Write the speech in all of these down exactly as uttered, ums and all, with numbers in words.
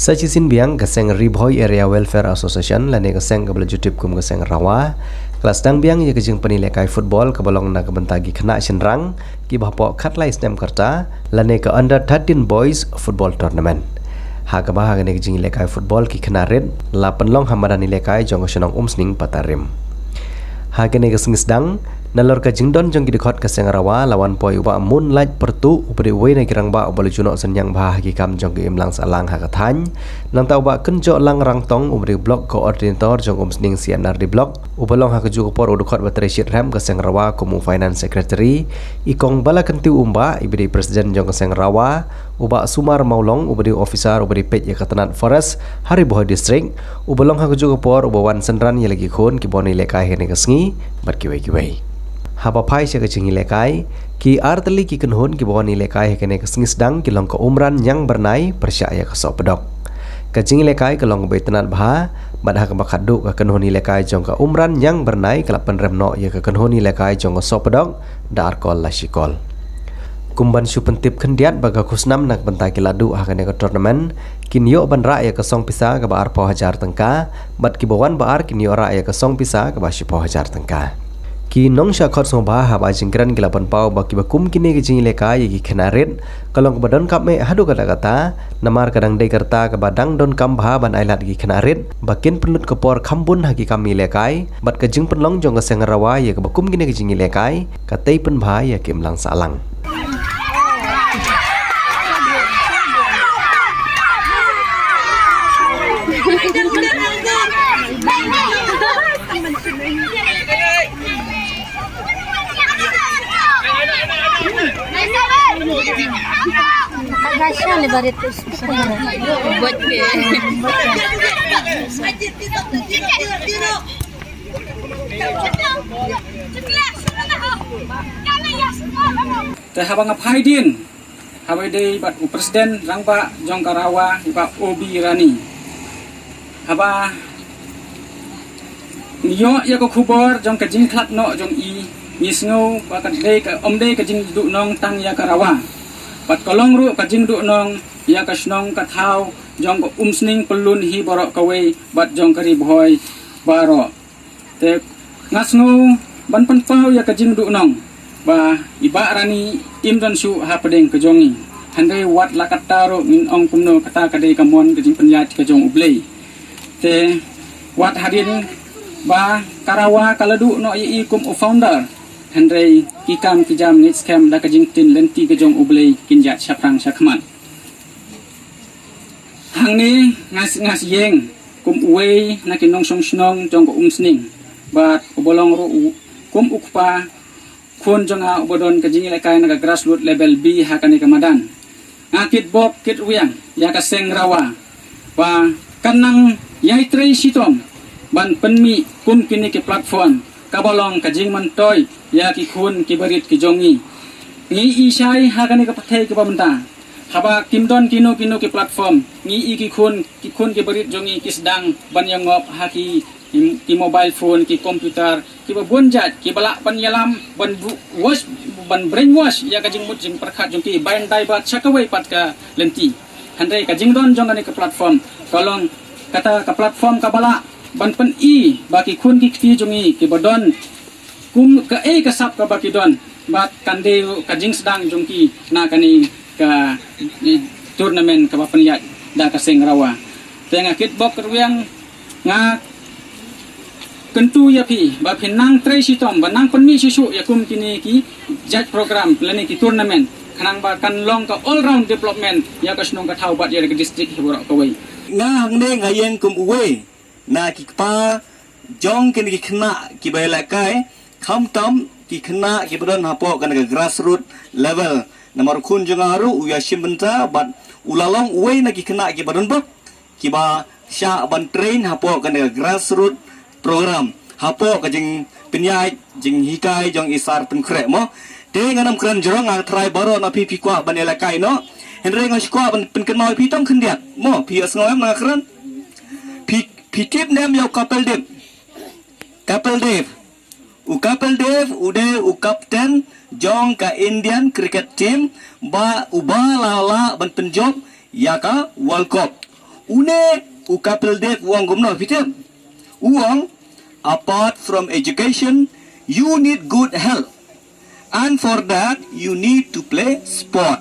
Sa shisien biang ka seng Ri Bhoi Area Welfare Association lane ka seng kaba la ju tip kum ka seng Rawa ka la sdang biang ïa ka jingpyni lehkai football kaba long na ka bynta ki khynnah shynrang kiba hapoh khatlai snem ka rta lane ka Under thirteen Boys Football Tournament, ha kaba ha kane ka jingïalehkai football ki khynnah rit la pynlong ha madan ïalehkai jong ka shnong Umsning Patarim. Ha kane ka sngi sdang, nalor ka jingdon jong ki dkhot ka seng Rawa la wan poi u Bah Moonlight Pyrtuh uba dei uwei na ki rangbah uba la ju noh synñiang bha ha ki kam jong ka imlang sahlang ha ka thaiñ. Nangta u Bah Kynjohlang Rangtong uba dei u Block Coordinator jong Umsning C and R D Block uba long ha kajuh ka por u dkhot ba trei shitrhem ka seng Rawa kum u Finance Secretary, i Kong Balakyntiew Umbah iba dei President jong ka seng Rawa, u Bah Sumar Mawlong uba dei u officer uba dei peit ïa ka tnat Forest ha Ri Bhoi District, uba long ha kajuh ka por uba wan synran ïa la ki khun kiba wan ïalehkai ha kane ka sngi bad kiwei kiwei. Haba phai sha ka jingïalehkai, ki ar tylli ki kynhun kiba wan ïalehkai ha kane ka sngi sdang ki long ka Umran Ñiang Byrnai pyrshah ïa ka Sohpdok. Ka jingïalehkai ka long kaba itynnad bha bad ha kaba khatduh ka kynhun ïalehkai jong ka Umran Ñiang Byrnai ka la pynrem noh ïa ka kynhun ïalehkai jong ka Sohpdok da ar kol la shi kol. Kum ban shu pyntip khyndiat ba ka khusnam na ka bynta ki lahduh ha kane ka tournament kin ïoh ban rah ïa ka song pisa kaba arphew hajar tyngka bad kiba wan ba ar kin ïoh rah ïa ka song pisa kaba shiphew hajar tyngka. Ki nongshah khot sngewbha ha ba jingkren ki la pynpaw ba kiba kum kine ki jingïalehkai ïa ki khynnah rit ka long kaba donkam eh haduh katta katta, namar ka dang dei ka rta kaba dang donkam bha ban ailad ïa ki khynnah rit ba kin pynlut ka por kham bun ha ki kam ïalehkai bad ka jingpynlong jong ka seng Rawa ïa kaba kum kine ki jingïalehkai ka tei pynbha ïa ka imlang sahlang. Te haba nga phai dien, haba dei bad u president rangbah jong ka Rawa, i Bah Obi Rani. Haba ngi ïoh ïa ka khubor jong ka jingkhlad noh jong i, ngi sngew ba ka dei ka, ym dei ka jingduhnong tang ïa ka Rawa, bad ka long ruh ka jingduhnong ïa ka shnong ka thaw jong ka Umsning, Pyllun hi baroh kawei bad jong ka Ri Bhoi baroh. Te nga sngew ban pynpaw ïa ka jingduhnong ba i Bah Rani im don shuh ha pdeng ka jong ngi. Hynrei wat la katta ruh ngin ong kumno, kata ka dei ka mon ka jingpynïaid ka jong U Blei. Te wat hadien ba ka Rawa ka la duh noh ïa i kum u founder, hynrei ki kam ki jam ngeit skhem da ka jingktien lynti ka jong U Blei kin ïaid shaphrang shakhmat. Hangne nga s-, nga ïeng kum uwei na ki nongshong shnong jong ka Umsning bad uba long ruh u, kum u kpa khun jong nga uba don ka jingïalehkai na ka grassroots level B ha kane ka madan. Nga kitbok kitrwiang ïa ka seng Rawa ba kan nang ïai trei shitom ban pynmih kum kine ki platform kaba long ka jingmyntoi ïa ki khun kiba rit ki jong ngi. Ngi i shai ha kane ka pyrthei kaba mynta, haba kim don kino kino ki platform, ngi i ki khun, ki khun kiba rit jong ngi ki sdang ban ïangop ha ki, ki mobile phone, ki computer, kiba bun jait, kiba lah ban ïalam, ban bu-, wash, ban brainwash ïa ka jingmut jingpyrkhat jong ki, ban divert sha kawei pat ka lynti. Hynrei ka jingdon jong kane ka platform ka long kata ka platform kaba lah ban pyni ba ki khun ki kti jong ngi kiba don kum kaei ka sap kaba ki don, bad kan dei ruh ka jingsdang jong ki na kane ka, eh, tournament kaba pynïaid da ka seng Rawa. Te nga kitbok kitrwiang, nga kyntu ïa phi ba phin nang trei shitom, ba nang pynmih shuh shuh ïa kum kine ki jait program lane ki tournament, khnang ba kan long ka all round development ïa ka shnong ka thaw bad ïa ka district hi baroh kawei. Nga hangne nga ïeng kum uwei na ki kpa jong kine ki khynnah kiba ïalehkai, khamtam ki khynnah kiba don hapoh kane ka grassroots level. Namar u khun jong nga ruh u ïashim bynta bad u la long uwei na ki khynnah kiba don bok kiba shah ban train hapoh kane ka grassroots program, hapoh ka jingpynïaid jinghikai jong i Sir Pynkhreh mo. Te ngan ym kren jrong, nga tharai baroh na phi phi kwah ban ïalehkai noh. Hynrei nga shu kwah ban pynkynmaw ïa phi tang khyndiat mo, phi ïohsngew em nga kren? Phi, phi tip ne em ïa u Kapil Dev? Kapil Dev. U Kapil Dev u dei u captain jong ka Indian cricket team ba uba la lah ban pynjop ïa ka World Cup. Une u Kapil Dev u ong kumno phi tip? U ong, apart from education, you need good health. And for that, you need to play sport.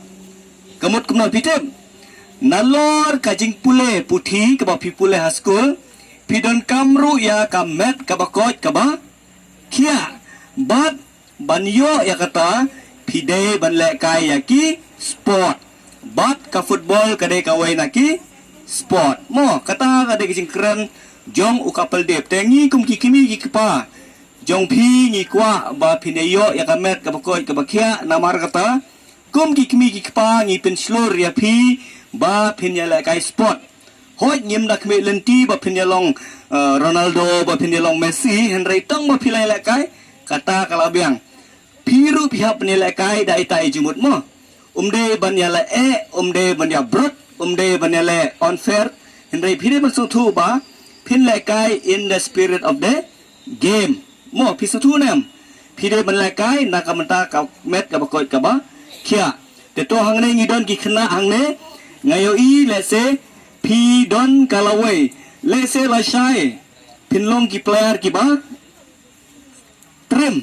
Ka mut kumno phi tip? Nalor ka jingpule puthi kaba phi pule ha skul, phi donkam ruh ïa ka met kaba koit kaba khiah. Bad ban ïoh ïa kata, phi dei ban lehkai ïa ki sport. Bad ka football ka dei kawei na ki sport. Mo, kata ka dei ka jingkren jong u Kapil Dev. Te ngi kum ki kmie ki kpa jong phi ngi kwah ba phin ïoh ïa ka met kaba koit kaba khiah, namar kata kum ki kmie ki kpa ngi pynshlur ïa phi ba phin ïa lehkai sport. Hooid, ngim da khmih lynti ba phin ïa long, eh, Ronaldo, ba phin ïa long Messi, hynrei tang ba phi la ïa lehkai, kata ka la biang. Phi ruh phi hap ban ïa lehkai da ita i jingmut mo. Um dei ban ïa leh eh, um dei ban ïa brot, um dei ban ïa leh unfair. Hynrei phi dei ban sngewthuh ba phin lehkai in the spirit of the game. Mo, phi sngewthuh ne em? Phi dei ban lehkai na ka bynta ka met kaba koit kaba khiah. Te to hangne ngi don ki khynnah hangne, nga ïohi lehse phi don ka lawei, lehse lashai phin long ki player kiba trim.